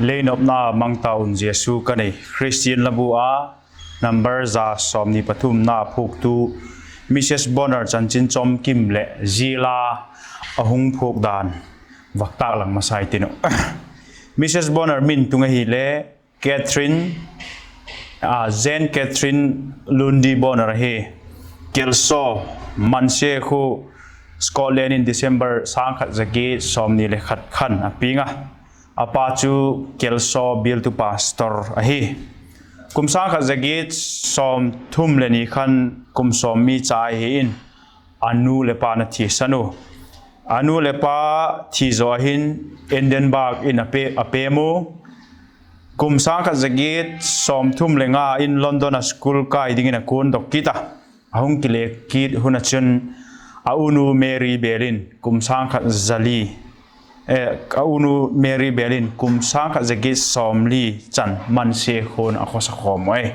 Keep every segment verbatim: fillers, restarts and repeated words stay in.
Leinopna mang ta un Jesu ka nei, Khristian labu a number za sawmni pathumna phuktu Mrs Bonner chanchin chawm kim leh zia la a hung phuak dan vak tâk lang masa i tin uh. Mrs Bonner min tung ahile Catherine, a, Jane Catherine Lundy Bonner ahi. Kelso, Mansia khu, Scotland in December sâng khat za giat sawmni le khat khan a piang a. A pa chu Kelso bialtu pastor ahi. Kum sâng khat za giat sawmthum le ni khan kum sawm mi cha ahi in, a nu leh pa'n a thisan u. A nu leh pa thi zaw hin Edinburgh in a pe, a pem u. Kum sâng khat za giat sawmthum le nga in London a school kai dingin a kuandok kit a. A hung kile kit hun ah chun a unu Mary bêl in kum sâng khat za li, a unu Mary bêl in kum sâng khat za giat sawmli chan Mansia khuan a khawsa khawm u ahi.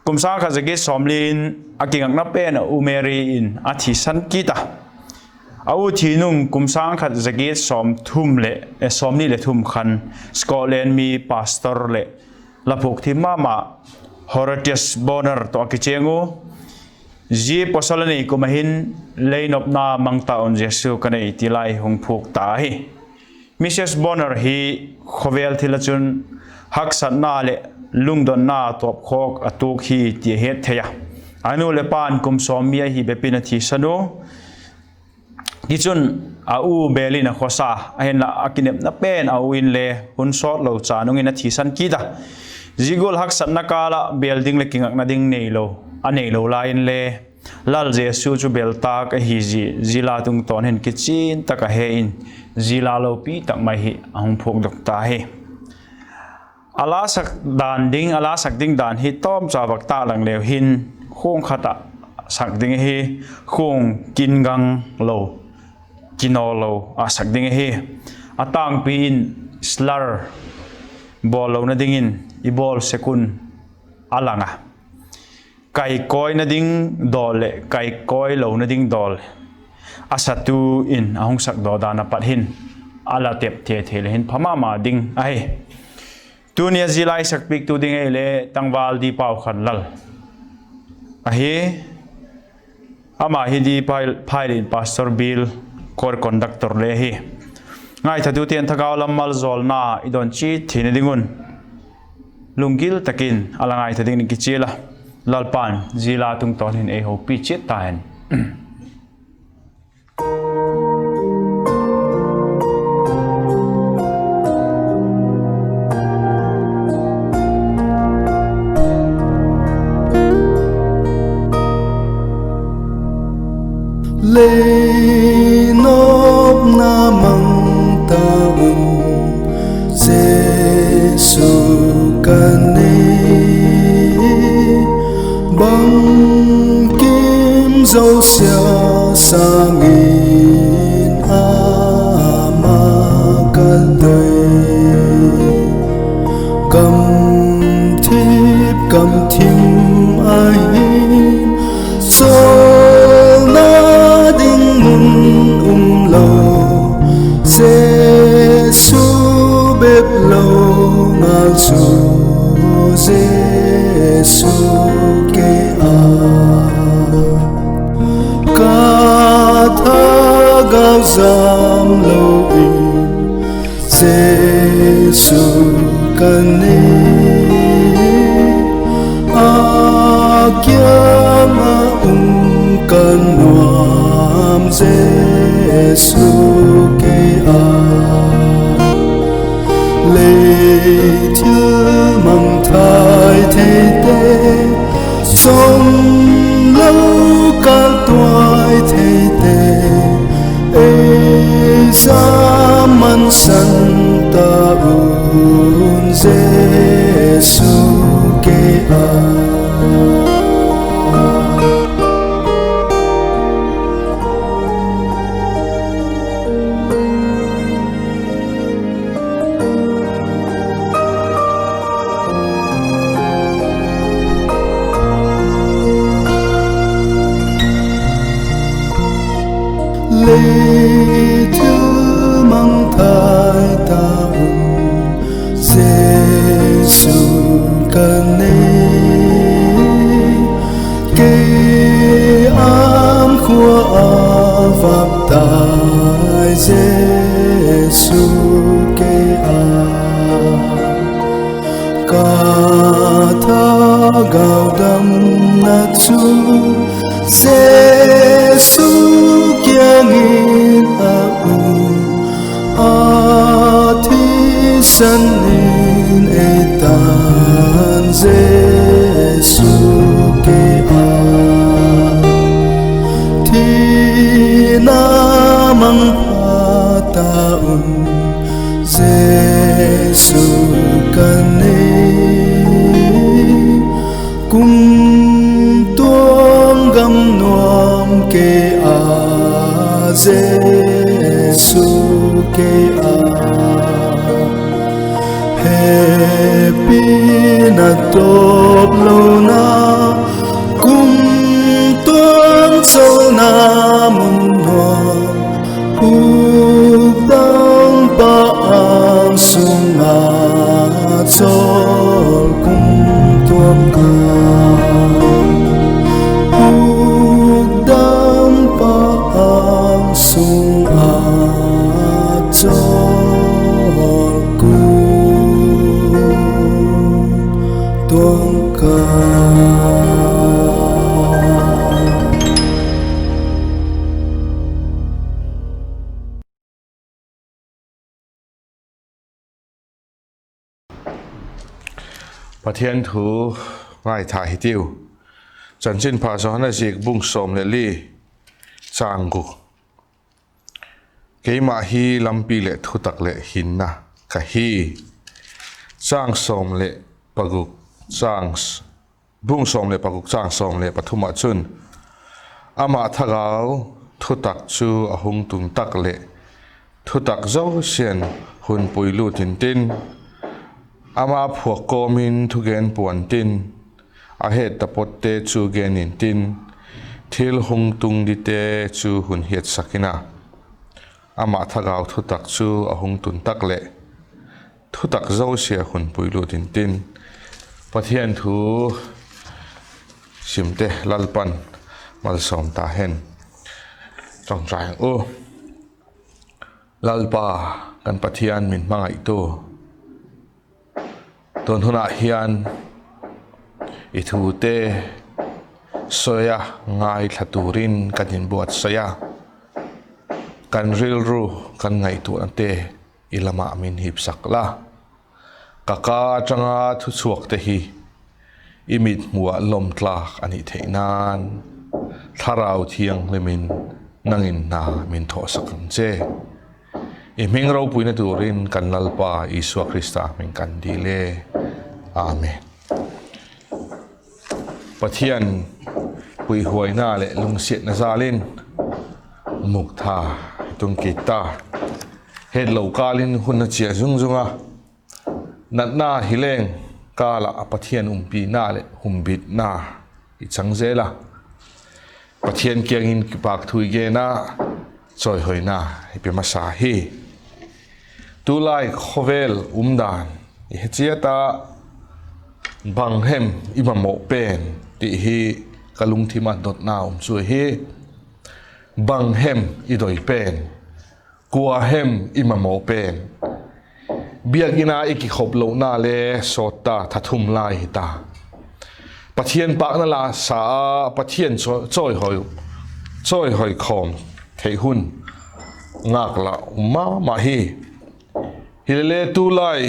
Kum sâng khat za giat sawmli in a kingakna pen ah u Mary in a thisan kit a. A u thi nung kum sâng khat za giat sawmthum le, sawmni le thum khan Scotland mi pastor leh la phuak thim ma ma Horatius Bonner tawh a kichêng u. Zia pawsal a nei kum ah hin Leinopna mang ta un Jesu ka nei ti la hung phuak ta ahi. Mrs Bonner hi khawvel thil ah chun haksatna leh lungdonna tawpkhawk a tuak hi ti a het thei a. A nu leh pa'n kum sawm mi ahi bep in a thisan u. Tichun, a u bêl in a khawsa, ahinla a kinepna pen a u inle hun sawt lo cha nung in a thisan kit a. Zia gual haksatna kâl ah bêl ding leh kingakna ding neilo, a neilo lai inle Lal Jesu chu bêl tâk ahi zia, zia la tungtawn hin kichian tak a he in, zia la lopi tak mai hi a hung phuakdok ta hi. A la sak dan ding, a la sak ding dan hi tawmcha vak tâk lang leu hin, khuang khat ah sak ding ahi, khuang kin gang lo, kinaw lo a sak ding ahi. A tângpi in slur bawl lona dingin i bawl sek un a lang a. Kaikawina ding dawl leh kaikawi lona ding dawl a satu in a hung sakdaw dan a pat hin a la tep thei thei le hin pha ma ma ding ahi. Tuni a zia la i sakpiaktu ding ahile Tangval Dipau Khanlal ahi. Ama hi Dipau Phailin Pastor Bial Choir Conductor le ahi. Ngaithatute'n thagau lam maljawlna i dawn chiat theina ding un lunggil tak in a la ngaitha dingin kichial a, Lalpa'n zia la tungtawn hin ei hopi chiat ta hen. Lei nopna mang ta un, Jesu ka nei, bangkim zosia sâng in ama ka doi. Gamthip gamthim ahi, sawlna ding mun um lo, Jesu bep lo ngal chu, Jesu kei a ka thagau zam lo in, Jesu ka nei, a kiang ah um ka nuam, Jesu kei a. Lei thil mangthai theite, sawm lo kal tuai theite, ei zam mansan ta un, Jesu kei a. Lei thil mangthai ta un, Thagau damna chu Jesu kiang in a um, a thisan in ei tan Jesu kiang ah. Thina mangpha ta un, Jesu ka nei, kumtuang gam nuam kei a, Jesu kei a. Hepina tawp lona, kumtuang chawlna mun nuam, hukdampa âng sung ah chawl kumtuang ka, hukdampa âng sung ah chawl kumtuang ka. Pathian thu ngaitha hitiu. Chanchinpha Johan a ziak bung sawm leh li, châng guk. Keima hi lampi leh thutak leh hinna ka hi. Châng sawm leh paguk, châng, bung sawm leh paguk châng sawm leh pathum ah chun, ama thagau thutak chu a hung tun tak leh, thutak zosia'n hun puilut intin, ama phuak kawm in thugen pua'n tin, a het tapotte chu gen intin, thil hung tung dingte chu hun hiatsak in a. Ama thagau thutak chu a hung tun tak leh, thutak zosia hun puilut intin. Pathian thu simte Lalpa'n malsawm ta hen. Ṭawngṭai u. Lalpa, kan Pathian min hmangaitu, tun hun ah hian i thute sawi a ngaithla turin kan inbuatsaih a, kan rilru, kan ngaihtuahnate i lam ah min hipsak la. Ka ka aṭanga thuchhuakte hi i mithmu ah lawm tlak a nih theih nan, Thlarau Thianghlim in nang in na min thawhsak ang che. I hming ropuina turin kan Lalpa Isua Krista hming kan dil e. Amen. Pathian puihuaina leh lungsiatna jal in muktha i tung kit ta. Hetlo kâl in hun a chia zung zung a, natna hi leng kâl ah Pathian umpina leh humbitna i chang zel a, Pathian kiang in kipâkthu i gen a, chawihoina i pe masa hi. Tulai khawvel umdan i he chiat a, bang hem i mamawh pen ti hi ka lungthim ah dotna um chu hi. Bang hem i doi pen, kua hem i mamawh pen, biak in a i kikhop lohna le sawt ta, tha thum lai hi ta. Pathian pâkna la sa a, Pathian chawi, chawihoi, chawihoi khawm theih hun ngâk la um ma ma hi. Hilele tulai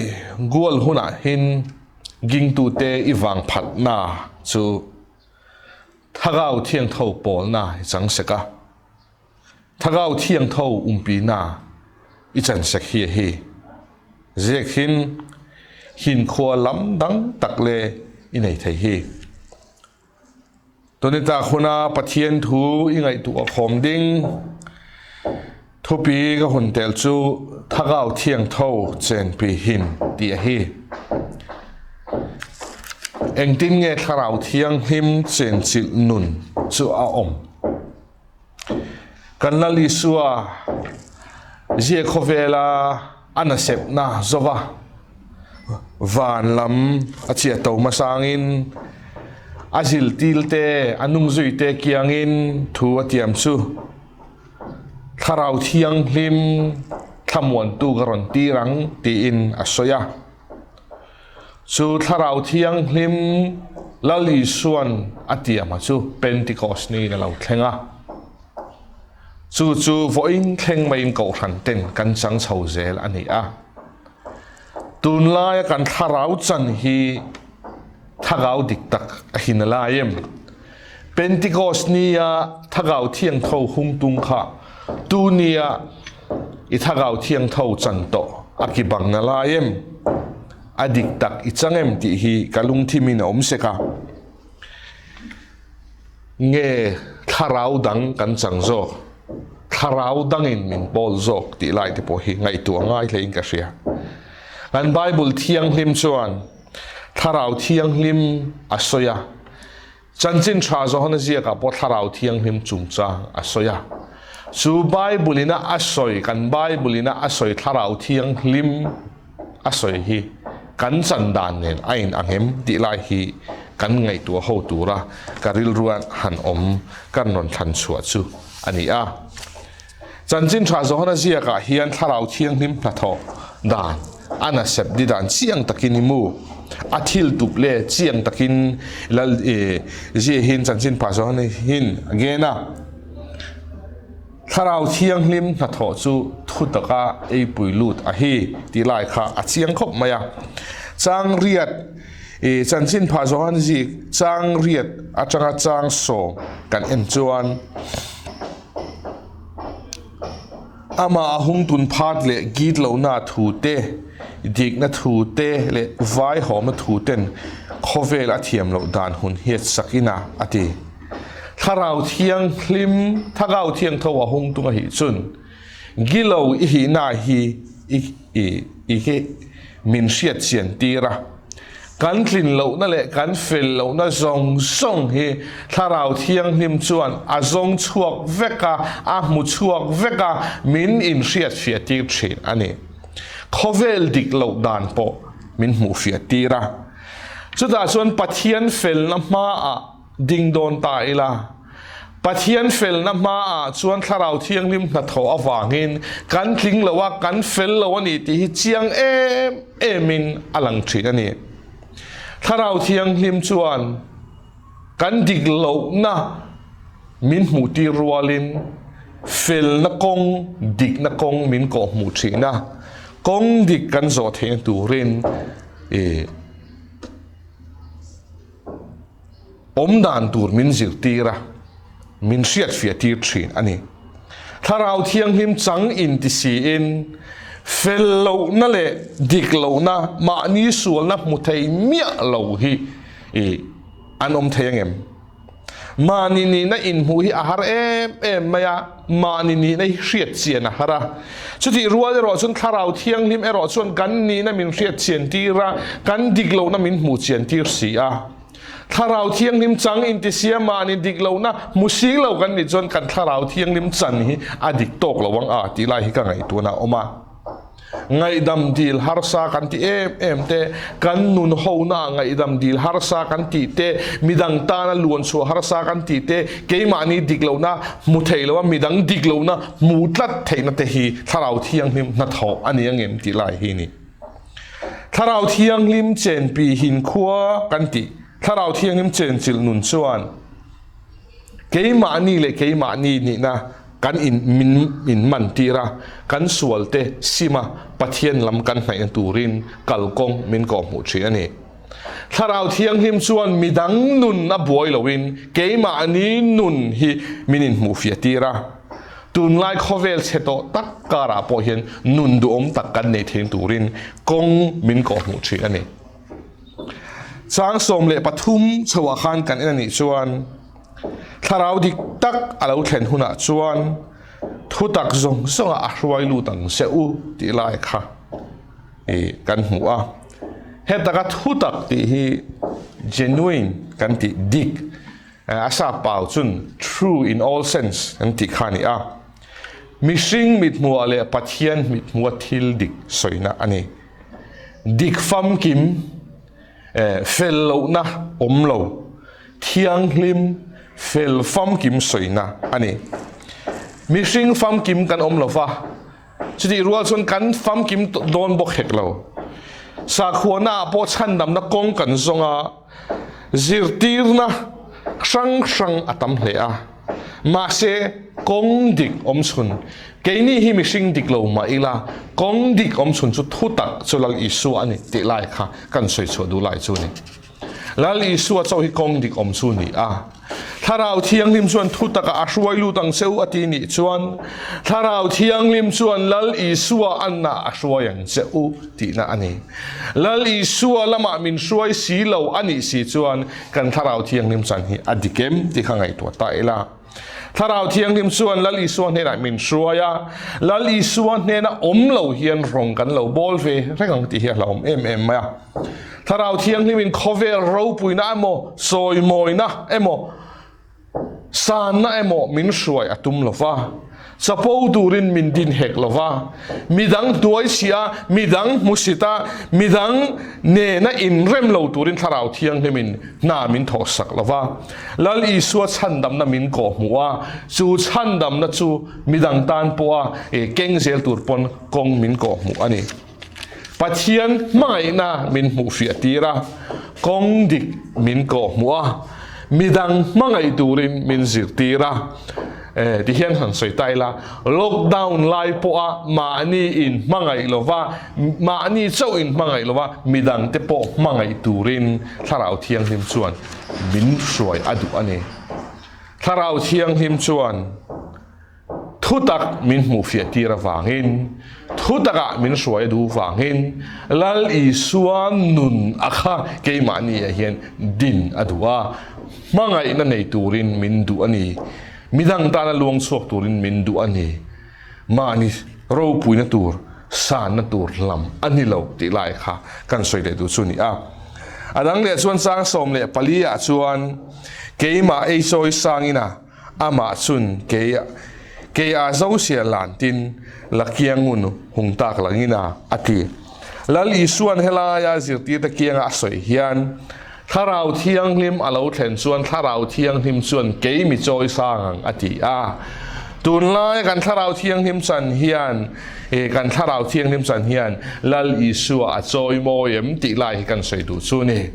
gual hun ah hin gingtute i vangphatna chu Thagau Thiangtho pawlna i chang sek a, Thagau Thiangtho umpina i chan sek hi ahi. Ziakin hinkhua lamdang tak le i nei thei hi. Tuni tak hun a Pathian thu i ngaitua khawm ding thupi ka hun tel chu Thagau Thiangtho chenpi hin ti ahi. Engtin nge Thlarau Thianghlim chenchilh nun chu a um? Kan Lal Isua zia khawvel a a nasepna zo a, van lam a chia to masâng in, a ziltilte, a nungzuite kiang in thu a tiam chu, Thlarau Thianghlim thlamuantu ka rawn tir ang, ti in a sawi a. Chu Thlarau Thianghlim Lal Isua'n a tiam ah chu Pentecost ni in a lo thleng a. Chu chu vawiin thleng mai in kohhran ten kan chang chho zel a ni a. Tunlai a kan thlarau chan hi thagau dik tak ahi nalai em? Pentecost ni a Thagau Thiangtho hung tung kha tuni a i Thagau Thiangtho chan tawh a kibang nalai em? A dik tak i chang em tih hi ka lungthim in a um sek a. Nge thlarau dang kan chang zaw, thlarau dang in min pawl zawk tih lai te pawh hi ngaitua ngai hle in ka hria. Kan Bible thianghlim chuan Thlarau Thianghlim a sawi a. Chanchin Ṭha Johan ziak ah pawh Thlarau Thianghlim chungchâng a sawi a. Chu Bible in a sawi, kan Bible in a sawi Thlarau Thianghlim a sawi hi kan chan dan nen a in ang em tih lai hi kan ngaitua ho tur a ka rilruah han awm, kan rawn thlan chhuah chu a ni a. Chanchin Ṭha Johan ziak ah hian Thlarau Thianghlim hnathawh dan, a nasep di dan chiang takin i mu. A thiltup le chiang takin Lal, zia hin Chanchin Pha Johan hin a gen a. Thlarau Thianghlim hnathawh chu thutak a ei pui lut ahi tih lai kha a chiang khawp mai a. Chang riat, Chanchin Pha Johan ziak chang riat atanga chang sawm kan en chuan, ama a hung tun phat leh gitlona thute, dikna thute leh vaihawmna thuten khawvel a thiam loh dan hun hiatsak in a, a ti. Thlarau Thianghlim, Thagau Thiangtho a hung tung ahi chun, gilo i hihna hi i, i, i, min hriat chian tir a. Kan tlin lohna leh kan fel lohna zawng zawng hi Thlarau Thianghlim chuan a zawng chhuak vek a, a hmu chhuak vek a, min inhriatfiah tir ṭhin a ni. Khawvel dik loh dan pawh min hmuhfiah tir a. Chutah chuan Pathian felna hma ah ding dawn ta ila. Pathian felna hma ah chuan Thlarau Thianghlim hnathawh avangin kan tling lo a, kan fel lo a ni tih hi chiang em em in a lang ṭhin a ni. Thlarau Thianghlim chuan kan dik lohna min hmuh tir rualin felna kawng, dikna kawng min kawhhmuh ṭhin a. Kawng dik kan zawh theihna turin, awm dan tur min zirtir a, min hriatfiah tir ṭhin a ni. Thlarau Thianghlim chang in ti si in, fel lohna leh dik lohna mahni sualna hmu thei miah lo hi an awm thei ang em? Mahni nihna inhmuh hi a har em em mai a, mahni nihna hi hriat chian a har a. Chutih rual erawh chun Thlarau Thianghlim erawh chuan kan nihna min hriat chian tir a, kan dik lohna min hmu chian tir si a. Thlarau Thianghlim chang in ti si a, mahni dik lohna hmu sik lo kan ni chuan kan Thlarau Thianghlim chan hi a dik tawk lo ang a tih lai hi ka ngaihtuahna a awm a. Ngaihdam dil harsa kan ti em em te, kan nun hona ngaihdam dil harsa kan tih te, midang tana luan chhuah harsa kan tih te, keimahni dik lohna hmu thei lo a, midang dik lohna hmu tlat theihna te hi Thlarau Thianghlim hnathawh a ni ang em tih lai hi ni. Thlarau Thianghlim chenpi hinkhua kan tih, Thlarau Thianghlim chenchilh nun chuan keimahni leh keimahni nihna kan in, min, min man tir a, kan sualte sim a, Pathian lam kan hnaihna turin kalkawng min kawhhmuh ṭhin a ni. Thlarau Thianghlim chuan midang nun a buai loin keimahni nun hi min inhmuhfiah tir a. Tunlai khawvel chhe tawh tak karah pawh hian nun duhawm tak kan nei theihna turin kawng min kawhhmuh ṭhin a ni. Chang sawm leh pathum chhoah khan kan en a nih chuan, thlarau dik tak a lo thlen hunah chuan thutak zawng zawngah a hruai lut ang che u tih lai kha kan hmu a. Hetaka thutak tih hi genuine kan tih, dik, a sappau chun true in all sense kan tih kha a ni a. Mihring mithmuh leh Pathian mithmuh thil dik sawina a ni. Dik famkim, fel lohna awm lo, thianghlim, fel famkim sawina a ni. Mihring famkim kan awm lo va, chutih rual chuan kan famkim dawn bawk hek lo. Sakhuanaah pawh chhandamna kawng kan zawng a, Zirtirna hrang hrang a tam hle a, mase kong dik um sun, keini hi mihring dik lo mah ila, kong dik um sun chu thutak chu Lal Isua a ni ti lai kha kan soi chu du lai chu ni. Lal Isua chau hi kong dik um chu ni a. Thlarau Thianghlim chuan thutak ah a hruai lut ang che u a ti ni chuan, Thlarau Thianghlim chuan Lal Isua an na a hruai ang che u tihna a ni. Lal Isua lamah min hruai si lo a ni si chuan kan Thlarau Thianghlim chan hi a dik em ti kha ngaihtuah ta ila. Thlarau Thianghlim chuan Lal Isua hnenah min hruai a, Lal Isua hnena um lo hian rawng kan lo bawl ve reng ang ti hi a hlauhawm em em mai a. Thlarau Thianghlim in khawvel ropuina emaw, chawimawina emaw, sanna emaw min hruai a tum lo va, chapo turin min din hek lo va, midang hnuai sia, midang hmusit a, midang nena inrem lo turin Thlarau Thianghlim in hna min thawhsak lo va, Lal Isua chhandamna min kawhhmuh a, chu chhandamna chu midang tan pawh a, e, keng zel tur pawn kong min kawhhmuh a ni. Pathian hmangaihna min hmuhfiah tir a, kong dik min kawhhmuh a, midang hmangaih turin min zirtir a, e, ti hian han sawi ta ila, lockdown lai pawh a mahni in hmangaih lo va, mahni chauh in hmangaih lo va, midangte pawh hmangaih turin Thlarau Thianghlim chuan min hruai a duh a ni. Thlarau Thianghlim chuan thutak min hmuhfiah tir avangin, thutak ah min hruai a duh vangin, Lal Isua nun a kha keimahni ah hian din a duh a, hmangaihna nei turin min duh a ni, midang tan a luang chhuak turin min duh a ni, mahni ropuina tur, sanna tur lam a ni lo tih lai kha kan sawi leh duh chu ni a. A dang leh chuan chang sawm leh pali ah chuan, keimah ei chawisang in a, amah chun kei, kei a zosia lan tin, la kiang un hung tâk lang in a, a ti. Lal Isuan helaia zirtirte kiang ah a sawi hian, Thlarau Thianghlim a lo thlen chuan Thlarau Thianghlim chuan kei mi chawisang ang a ti a. Tunlai kan Thlarau Thianghlim chan hian, e, kan Thlarau Thianghlim chan hian Lal Isua a chawimawi em tih lai hi kan sawi duh chu ni.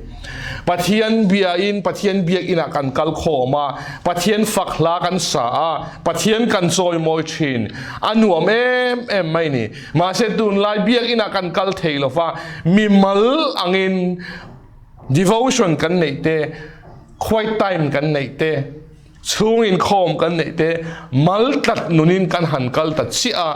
Pathian bia in, Pathian biak in ah kan kal khawm a, Pathian fak hla kan sa a, Pathian kan chawimawi ṭhin, a nuam em em mai ni. Mahse, tunlai biak in ah kan kal thei lo va, mimal angin devotion kan neihte, quiet time kan neihte, chhung inkhawm kan neihte, mal tlat nun in kan han kal ta chiah a,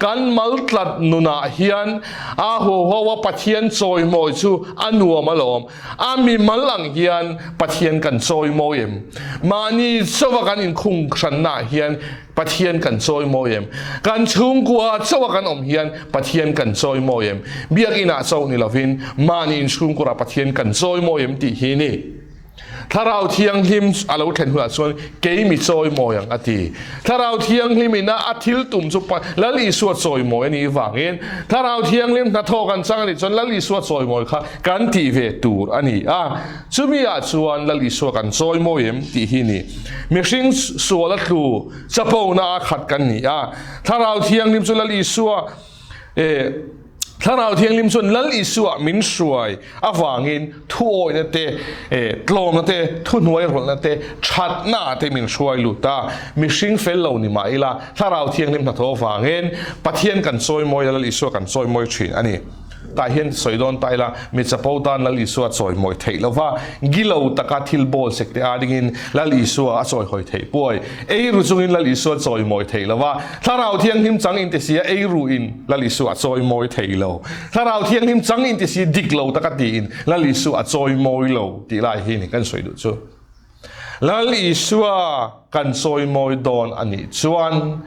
kan mal tlat nun ah hian a huhau a Pathian chawimawi chu a nuam alawm, a mimal ang hian Pathian kan chawimawi em? Mahni chauh a kan inkhung hranna hian Pathian kan chawimawi em? Kan chhungkua chauh a kan awm hian Pathian kan chawimawi em? Biak in ah chauh ni lovin, mahni inchhungkhur ah Pathian kan chawimawi em tih hi ni. Thlarau Thianghlim a lo thlen hun ah chuan kei mi chawimawi ang a ti. Thlarau Thianghlim in a, a thil tum chu pa-, Lal Isua chawimawi a ni vangin, Thlarau Thianghlim hnathawk kan chang a nih chuan Lal Isua chawimawi kha kan tih ve tur a ni a. Chumi ah chuan Lal Isua kan chawimawi em tih hi ni. Mihring sual a tlu, chapona a khat kan ni a. Thlarau Thianghlim chu Lal Isua, e, Thlarau Thianghlim chuan Lal Isua min hruai avangin thuawinate, e, tlawmnate, thuhnuairawlhnate, ṭhatnate min hruai lut a. Mihring fel lo ni mah ila, Thlarau Thianghlim hnathawk vangin Pathian kan chawimawi a, Lal Isua kan chawimawi ṭhin a ni. Tah hian sawi dawn ta ila, mi chapo tan Lal Isua chawimawi theih lo va, gilo taka thil bawl sekte â dingin Lal Isua a chawihawi thei puai. Eiru chungin Lal Isua chawimawi thei lo va, Thlarau Thianghlim chang in ti sia eiru in Lal Isua a chawimawi thei lo. Thlarau Thianghlim chang in ti si dik lo taka tiin Lal Isua a chawimawi lo tih lai hi ni kan sawi duh chu. Lal Isua kan chawimawi dawn a nih chuan,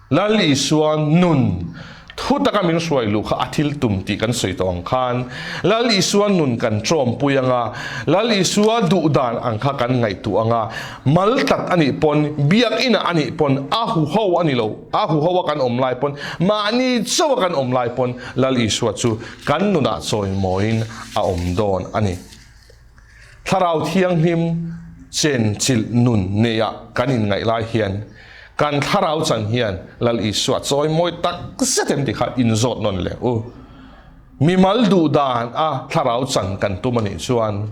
Lal Isua nun, thutaka min hruai luh kha a thil tum tih kan sawi tawh ang khan, Lal Isua nun kan ṭawmpui ang a, Lal Isua duh dan ang kha kan ngaihtuah ang a, mal tlat a nih pawn, biak inah a nih pawn, a huhau a ni lo, a huhau a kan awm lai pawn, mahni chauh a kan awm lai pawn, Lal Isua chu kan nunah chawimawiin a awm dawn a ni. Thlarau Thianghlim chenchilh nun nei ah kan inngaih lai hian, kan thlarau chan hian Lal Isua chawimawi tak zet em ti kha inzawt nawn leh u. Mimal duh dan a thlarau chan kan tum a nih chuan,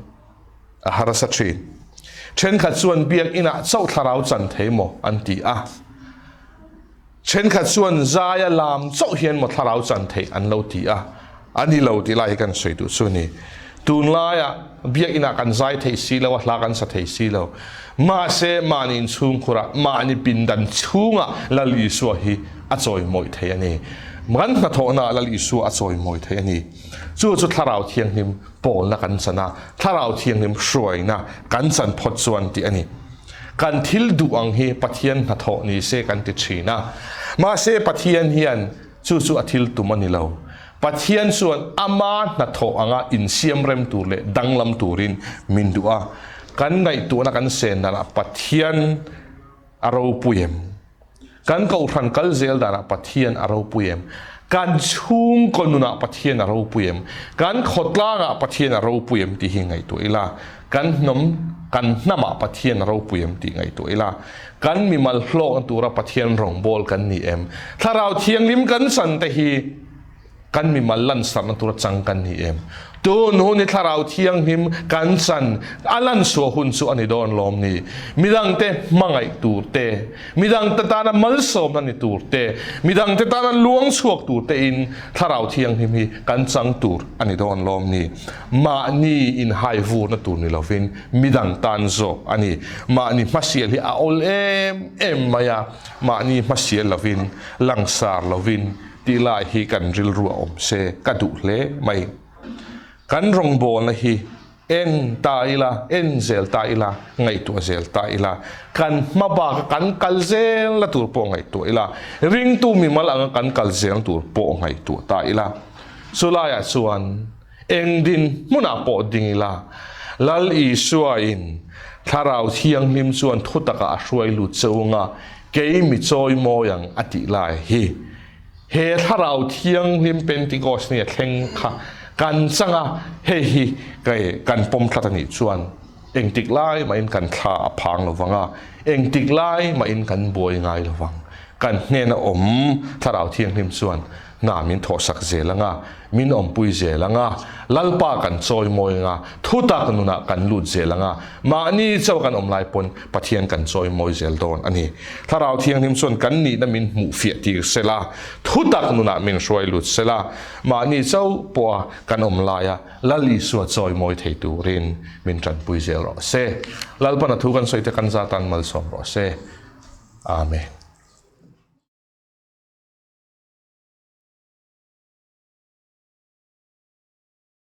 Ṭhenkhat chuan, Biak in ah chauh thlarau chan thei maw? an ti a. Ṭhenkhat chuan, Zai a lam chauh hian maw thlarau chan thei? an lo ti a. A ni lo tih lai hi kan sawi duh chu a ni. Tunlai ah biak in ah kan zai thei si lo a, hla kan sa thei si lo. Mahse, mahni inchhungkhur ah, mahni pindan chhung ah Lal Isua hi a chawimawi thei a ni. Kan hnathawhna Lal Isua a chawimawi thei a ni. Chu chu Thlarau Thianghlim pawlna kan chan a, Thlarau Thianghlim hruaina kan chan phawt chuan tih a ni. Kan thil duh ang hi Pathian hnathawh ni se kan ti ṭhin a. Mahse, Pathian hian chu chu a thil tum a ni lo. Pathian chuan ama hnathawh anga insiam rem tur leh danglam turin min duh a. Kan ngaihtuahna kan sen dan ah Pathian a ropui em? Kan kohhran kal zel dan ah Pathian a ropui em? Kan chhungkaw nun ah Pathian a ropui em? Kan khawtlang ah Pathian a ropui em tih hi ngaihtuah ila. Kan hnam, kan hnam ah Pathian a ropui em tih ngaihtuah ila. Kan mimal hlawkna tur ah Pathian rawngbawl kan ni em? Thlarau Thianghlim kan chan te hi kan mimal lansarna tur ah chang kan ni em? Tun hun hi Thlarau Thianghlim kan chan a lansua hun chu a ni dawn lawm ni. Midangte hmangaih turte, midangte tan a malsawmna ni turte, midangte tan a luang chhuak turte in Thlarau Thianghlim hi kan chang tur a ni dawn lawm ni. Mahni inhaivurna tur ni lovin, midang tan zawk a ni. Mahni hmasial hi a awl em em mai a, mahni hmasial lovin, langsar lovin, tih lai hi kan rilru ah awm se ka duh hle mai. Kan rawngbawlna hi en ta ila, en zel ta ila, ngaihtuah zel ta ila. Kan hmabâk ah kan kal zelna tur pawh ngaihtuah ila. Ringtu mimal anga kan kal zelna tur pawh ngaihtuah ta ila. Chulai ah chuan eng dinhmun ah pawh ding ila, Lal Isua in Thlarau Thianghlim chuan thutak ah a hruai lut cheu anga, kei mi chawimawi ang a tih lai hi. He Thlarau Thianghlim Pentecost ni a thleng kha kan chang a, hei hi kan pawm tlat a nih chuan, engtik lai mah in kan thla a phang lo vang a, engtik lai mah in kan buai ngai lo vang. Kan hnena awm Thlarau Thianghlim chuan, na min thawhsak zel anga, min awmpui zel anga, Lalpa kan chawimawi anga, thutak nun ah kan lut zel anga, mahni chauh kan awm lai pawn Pathian kan chawimawi zel dawn a ni. Thlarau Thianghlim chuan kan nihna min hmuh fiah tir sela, thutak nun ah min hruai lut sela, mahni chauh pawh a kan awm lai a Lal Isua chawimawi thei turin min ṭanpui zel rawh se. Lalpa'n a thu kan sawi te kan za tan malsawm rawh se. Amen.